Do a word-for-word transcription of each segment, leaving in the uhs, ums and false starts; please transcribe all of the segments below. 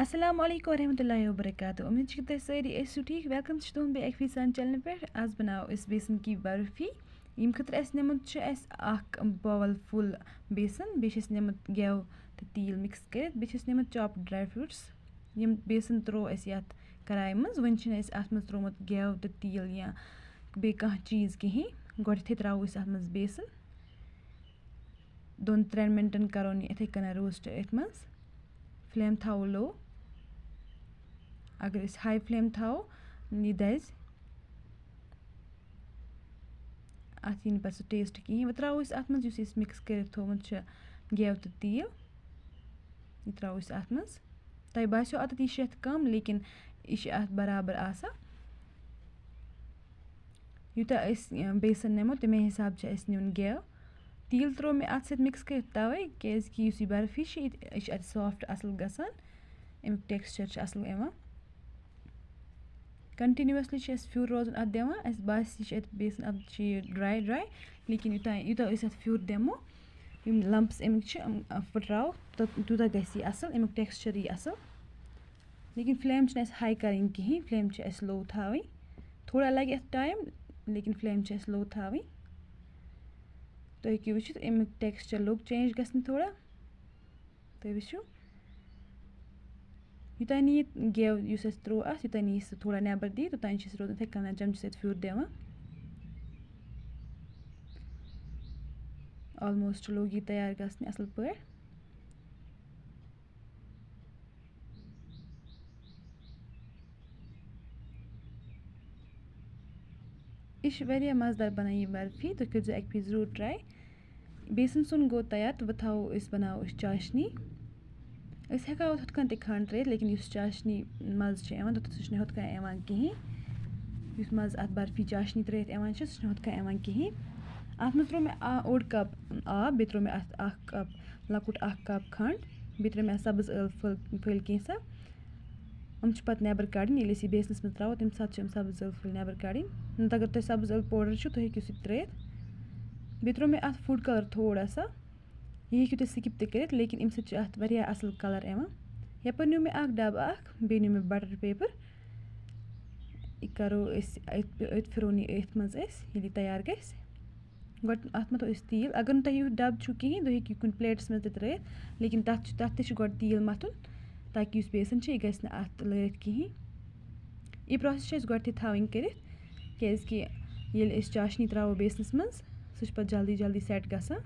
السلام علیکم ورحمۃ اللہ وبرکاتہ۔ امید چھِ کہِ تُہۍ سٲری ٲسِو ٹھیٖک۔ ویلکم چھِ تُہُنٛد بیٚیہِ اَکہِ پھِرِ سانہِ چینلہِ پٮ۪ٹھ۔ آز بَناوو أسۍ بیسَن کی برفی۔ ییٚمہِ خٲطرٕ اَسہِ نِمُت چھُ اَسہِ اَکھ باوَل فُل بیسَن، بیٚیہِ چھِ اَسہِ نِمُت گٮ۪و تہٕ تیٖل مِکٕس کٔرِتھ، بیٚیہِ چھِ اَسہِ نِمُت چاپڈ ڈراے فروٗٹٕس۔ یِم بیسَن ترٛوو اَسہِ یَتھ کَرایہِ منٛز، وۄنۍ چھِنہٕ اَسہِ اَتھ منٛز ترٛوومُت گٮ۪و تہٕ تیٖل یا بیٚیہِ کانٛہہ چیٖز کِہیٖنۍ۔ گۄڈٕنٮ۪تھٕے ترٛاوو أسۍ اَتھ منٛز بیسَن۔ دۄن ترٛٮ۪ن مِنٹَن کَرون یہِ یِتھَے کٔنۍ روسٹ أتھۍ منٛز۔ فٕلیم تھاوو لو۔ اگر أسۍ ہاے فٕلیم تھاوو، یہِ دَزِ۔ اَتھ یی نہٕ پَتہٕ سُہ ٹیسٹ کِہیٖنۍ۔ وۄنۍ ترٛاوو أسۍ اَتھ منٛز یُس أسۍ مِکٕس کٔرِتھ تھوٚومُت چھُ گٮ۪و تہٕ تیٖل، یہِ ترٛاوو أسۍ اَتھ منٛز۔ تۄہہِ باسیو اَتَتھ یہِ چھِ یَتھ کَم، لیکِن یہِ چھِ اَتھ برابر آسان۔ یوٗتاہ أسۍ، اَ، بیسَن نِمو، تَمے حِساب چھِ اَسہِ نیُن گٮ۪و۔ تیٖل ترٛوو مےٚ اَتھ سۭتۍ مِکٕس کٔرِتھ تَوَے، کیٛازِکہِ یُس یہِ برفی چھِ، یہِ، یہِ چھِ اَتہِ سافٹ اَصٕل گژھان۔ اَمیُک ٹیکسچَر چھُ اَصٕل یِوان۔ کَنٹِنیوٗوَسلی چھِ اَسہِ پھیُر روزُن اَتھ دِوان۔ اَسہِ باسہِ، یہِ چھِ اَتہِ بیسَن، اَتھ چھِ یہِ ڈرٛاے ڈرٛاے، لیکِن یوٗتاہ، یوٗتاہ أسۍ اَتھ پھیُر دِمو، یِم لَمپٕس اَمِکۍ چھِ، یِم، اَ، پھٕٹراوو، تہٕ تیوٗتاہ گژھِ یہِ اَصٕل، اَمیُک ٹیکسچَر یی اَصٕل۔ لیکِن فٕلیم چھِنہٕ اَسہِ ہاے کَرٕنۍ کِہیٖنۍ، فٕلیم چھِ اَسہِ لو تھاوٕنۍ۔ تھوڑا لَگہِ اَتھ ٹایم، لیکِن فٕلیم چھِ اَسہِ لو تھاوٕنۍ۔ تُہۍ ہیٚکِو وٕچھِتھ، اَمیُک ٹیکسچَر لوٚگ چینج گژھنہِ تھوڑا۔ تُہۍ وٕچھِو، یوٗتاہ نہٕ یہِ گٮ۪و یُس اَسہِ ترٛوو اَتھ، یوٗتاہ نہٕ یہِ سُہ تھوڑا نٮ۪بَر دی، توٚتام چھِ أسۍ روزان یِتھَے کٔنۍ چَمچہٕ سۭتۍ پھیُر دِوان۔ آلموسٹ لوٚگ یہِ تیار گژھنہِ اَصٕل پٲٹھۍ۔ یہِ چھِ واریاہ مَزٕدار بَنان یہِ برفی، تُہۍ کٔرۍزیو اَکہِ پھِرِ ضروٗر ٹراے۔ بیسَن سُن گوٚو تیار تہٕ وۄنۍ تھاوو أسۍ، بَناوو أسۍ چاشنی۔ أسۍ ہٮ۪کو اَتھ ہُتھ کٔنۍ تہِ کھنٛڈ ترٛٲیِتھ، لیکِن یُس چاشنی مَزٕ چھُ یِوان، تہٕ سُہ چھُنہٕ ہُتھ کٔنۍ یِوان کِہیٖنۍ۔ یُس مَزٕ اَتھ برفی چاشنی ترٛٲیِتھ یِوان چھُ، سُہ چھُنہٕ ہُتھ کٔنۍ یِوان کِہیٖنۍ۔ اَتھ منٛز ترٛوو مےٚ آ-، اوٚڑ کَپ آب، بیٚیہِ ترٛوو مےٚ اَتھ اَکھ کَپ، لۄکُٹ اَکھ کَپ کھنٛڈ، بیٚیہِ ترٛٲے مےٚ اَتھ سَبٕز ٲلہٕ پھٔلۍ، پھٔلۍ کینٛژھا۔ یِم چھِ پَتہٕ نٮ۪بَر کَڑٕنۍ۔ ییٚلہِ أسۍ یہِ بیسنَس منٛز ترٛاوو، تَمہِ ساتہٕ چھِ یِم سَبٕز ٲلہٕ پھٔلۍ نٮ۪بَر کَڑٕنۍ۔ نَتہٕ اگر تۄہہِ سَبٕز ٲلہٕ پوڈَر چھُ، تُہۍ ہیٚکِو سُہ تہِ ترٛٲیِتھ۔ بیٚیہِ ترٛوو مےٚ اَتھ فُڈ کَلَر تھوڑا سا۔ یہِ ہیٚکِو تُہۍ سِکِپ تہِ کٔرِتھ، لیکِن اَمہِ سۭتۍ چھُ اَتھ واریاہ اَصٕل کَلَر یِوان۔ یَپٲرۍ نیوٗ مےٚ اَکھ ڈَبہٕ اَکھ، بیٚیہِ نیوٗ مےٚ بَٹَر پیپَر۔ یہِ کَرو أسۍ أتھۍ، أتھۍ پھِرو نہٕ یہِ أتھۍ منٛز أسۍ، ییٚلہِ یہِ تیار گژھِ۔ گۄڈٕ اَتھ مَتھو أسۍ تیٖل۔ اگر نہٕ تۄہہِ یُتھ ڈَبہٕ چھُو کِہیٖنۍ، تُہۍ ہیٚکِو کُنہِ پلیٹَس منٛز تہِ ترٛٲیِتھ، لیکِن تَتھ چھُ، تَتھ تہِ چھُ گۄڈٕ تیٖل مَتھُن، تاکہِ یُس بیسَن چھُ، یہِ گژھِ نہٕ اَتھ لٲرِتھ کِہیٖنۍ۔ یہِ پرٛوسیس چھِ اَسہِ گۄڈٕ تہِ تھاوٕنۍ کٔرِتھ، کیٛازِکہِ ییٚلہِ أسۍ چاشنی ترٛاوو بیسنَس منٛز، سُہ چھُ پَتہٕ جلدی جلدی سیٹ گژھان۔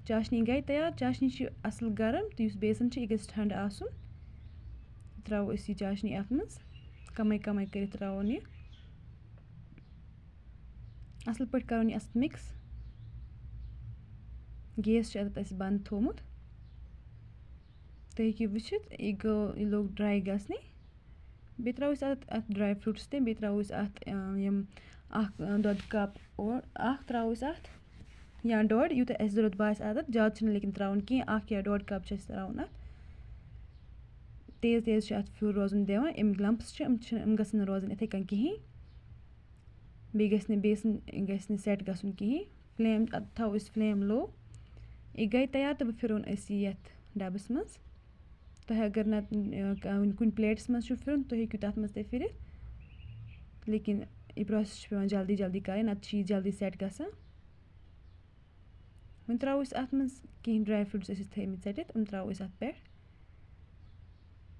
چاشنی گٔے تیار۔ چاشنی چھِ اَصٕل گرم، تہٕ یُس بیسَن چھُ، یہِ گژھِ ٹھنٛڈٕ آسُن۔ ترٛاوو أسۍ یہِ چاشنی اَتھ منٛز، کَمٕے کَمٕے کٔرِتھ ترٛاوون یہِ۔ اَصٕل پٲٹھۍ کَرُن یہِ اَتھ مِکٕس۔ گیس چھُ اَتٮ۪تھ اَسہِ بنٛد تھوٚومُت۔ تُہۍ ہیٚکِو وٕچھِتھ، یہِ گوٚو، یہِ لوٚگ ڈرٛاے گژھنہِ۔ بیٚیہِ ترٛاوو أسۍ اَتھ، اَتھ ڈرٛاے فرٛوٗٹٕس تہِ، بیٚیہِ ترٛاوو أسۍ اَتھ، اَم، یِم اَکھ، اَ، دۄدٕ کَپ اور اَکھ ترٛاوو أسۍ اَتھ یا ڈۄڈ، یوٗتاہ اَسہِ ضوٚرَتھ باسہِ اَتٮ۪تھ۔ زیادٕ چھِنہٕ لیکِن ترٛاوُن کینٛہہ، اَکھ یا ڈۄڈ کَپ چھِ اَسہِ ترٛاوُن اَتھ۔ تیز تیز چھِ اَتھ پھیُر روزُن دِوان، اَمِکۍ لَمپٕس چھِ، یِم چھِنہٕ، یِم گژھن نہٕ روزٕنۍ یِتھَے کٔنۍ کِہیٖنۍ۔ بیٚیہِ گژھِ نہٕ بیسَن، گژھِ نہٕ سیٹ گژھُن کِہیٖنۍ۔ فٕلیم، اَتھ تھاوو أسۍ فٕلیم لو۔ یہِ گٔے تیار تہٕ وۄنۍ پھِرون أسۍ یہِ یَتھ ڈَبَس منٛز۔ تۄہہِ اگر نَتہٕ، اَ، کُنہِ، کُنہِ پلیٹَس منٛز چھُو پھِرُن، تُہۍ ہیٚکِو تَتھ منٛز تہِ پھِرِتھ۔ لیکِن یہِ پرٛوسیس چھُ پٮ۪وان جلدی جلدی کَرٕنۍ، نَتہٕ چھِ یہِ جلدی سیٹ گژھان۔ وۄنۍ ترٛاوو أسۍ اَتھ منٛز کینٛہہ ڈرٛاے فرٛوٗٹٕس ٲسۍ أسۍ تھٲیمٕتۍ ژٔٹِتھ، یِم ترٛاوو أسۍ اَتھ پٮ۪ٹھ۔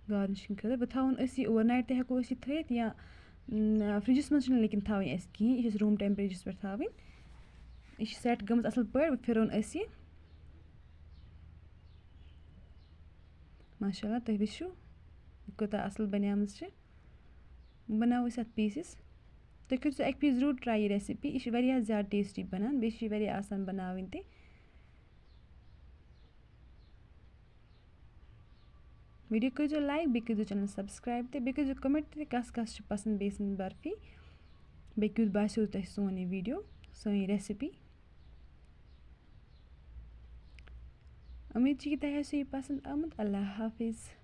گارنِشِنٛگ خٲطرٕ۔ وۄنۍ تھاوون أسۍ یہِ اوٚوَر نایٹ تہِ ہٮ۪کو أسۍ یہِ تھٲیِتھ یا، م، فرٛجَس منٛز چھِنہٕ لیکِن تھاوٕنۍ اَسہِ کِہیٖنۍ، یہِ چھِ أسۍ روٗم ٹٮ۪مپریچَرَس پٮ۪ٹھ تھاوٕنۍ۔ یہِ چھِ سیٹ گٔمٕژ اَصٕل پٲٹھۍ، وۄنۍ پھِرون أسۍ یہِ۔ ماشاء اللہ، تُہۍ وٕچھِو، یہِ کوٗتاہ اَصٕل بَنیمٕژ چھِ۔ بَناوو أسۍ اَتھ پیٖسِز۔ تُہۍ کٔرۍزیو اَکہِ پھِرِ ضروٗر ٹرٛاے یہِ ریسِپی، یہِ چھِ واریاہ زیادٕ ٹیسٹی بَنان، بیٚیہِ چھِ یہِ واریاہ آسان بَناوٕنۍ تہِ۔ ویٖڈیو کٔرۍزیو لایک، بیٚیہِ کٔرۍزیو چینل سبسکرایب تہِ، بیٚیہِ کٔرۍزیو کمنٹ تہِ، کَس کَس چھِ پسنٛد بیسَن برفی، بیٚیہِ کیُتھ باسیو تۄہہِ سون یہِ ویٖڈیو، سٲنۍ ریسِپی۔ اُمید چھِ کہِ تۄہہِ آسیو یہِ پسنٛد آمُت۔ اللہ حافظ۔